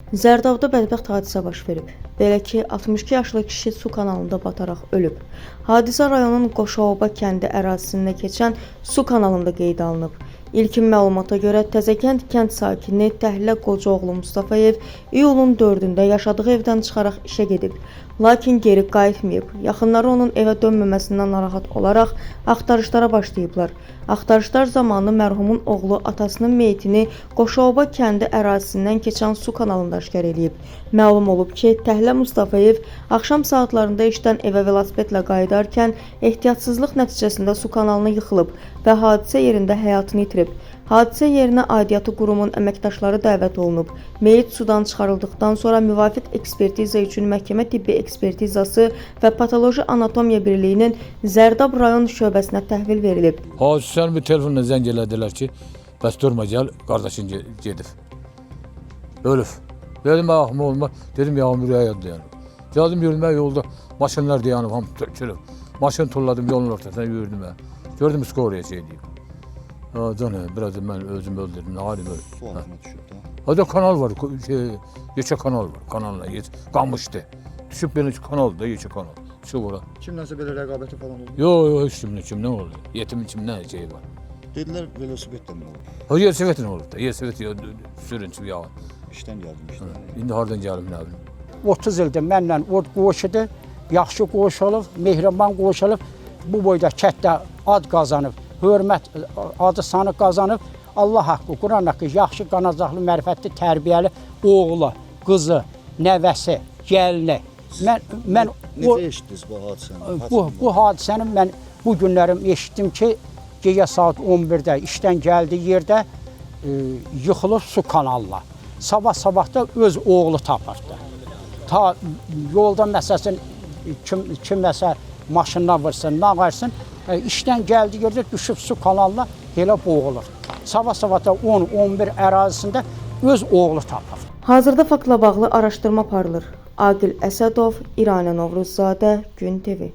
Zərdabda bədbəxt hadisə baş verib. Belə ki, 62 yaşlı kişi su kanalında bataraq ölüb. Hadisə rayonun Qoşaoba kəndi ərazisində keçən su kanalında qeydə alınıb. İlkin məlumata görə Təzəkənd kənd sakini Təhlə Qocaoğlu Mustafayev iyulun 4-ündə yaşadığı evdən çıxaraq işə gedib. Lakin geri qayıtmayıb. Yaxınları onun evə dönməməsindən narahat olaraq axtarışlara başlayıblar. Axtarışlar zamanı mərhumun oğlu atasının meyitini Qoşaoba kəndi ərazisindən keçən su kanalında aşkar eləyib. Məlum olub ki, Təhlə Mustafayev axşam saatlarında işdən evə velosipedlə qayıdarkən ehtiyatsızlıq nəticəsində su kanalına yıxılıb və hadisə yerində həyatını itirib. Hadisə yerinə aidiyyatı qurumun əməkdaşları dəvət olunub. Meyit sudan çıxarıldıqdan sonra müvafiq ekspertiza üçün məhkəmə tibbi ekspertizası və patoloji anatomiya birliyinin Zərdab rayon şöbəsinə təhvil verilib. Hadisəni bir telefonla zəng elədilər ki, bəs durma gəl, qardaşın gedib. Ölüb. Dedim, axı olma. Dedim, yağmur yağıyordu yəni. Gəldim yürüdüm yolda, maşınlar dayanıb, hamı tökülüb. Maşın tulladım yolun ortasına yürüdüm mən. Gördüm skorya şey deyib. Ha, canım, biraz da mən özümü öldürdüm, nə halim öldüm. Su altına düşüb də. Hadi kanal var, şey, yekə kanal var, kanalla geç, qamışdı. Düşüb belə kanal da, yekə kanal. Düşüb ora. Kimdənsə belə rəqabəti falan oldu. Yo, yo, heç kimlə, kimlə oldu? Yetimin kimlə şeyi var. Dedilər velosipedlə mi olub? Ha, Yelsəvət nə olub da? Yelsəvət sürüncü yağı. İşdən gəldim işdən. İndi hardan gəlib nə bilim. 30 ildir mənlə o qonşudur. Yaxşı qonşu olub, mehriban qonşu olub. Bu boyda kənddə ad qazanıb, hörmət adı sanı qazanıb. Allah haqqı, Quran haqqı, yaxşı qanacaqlı, mərifətli, tərbiyəli oğlu, qızı, nəvəsi, gəlini. Mən Necə o eşitdiniz bu hadisəni? bu hadisəni mən bu günlərim eşitdim ki, gecə saat 11-də işdən gəldiyi yerdə yıxılıb su kanalına. Sabah-sabah da öz oğlu tapırdı. Ta yolda məsələn kiməsə maşından vursun, nə varsın, işdən gəldiyi yerdə düşüb su kanalına elə boğulur. Sabah-sabah da 10-11 ərazisində öz oğlu tapır. Hazırda faktla bağlı araşdırma aparılır. Aqil Əsədov, İranə Novruzzadə, Gün TV.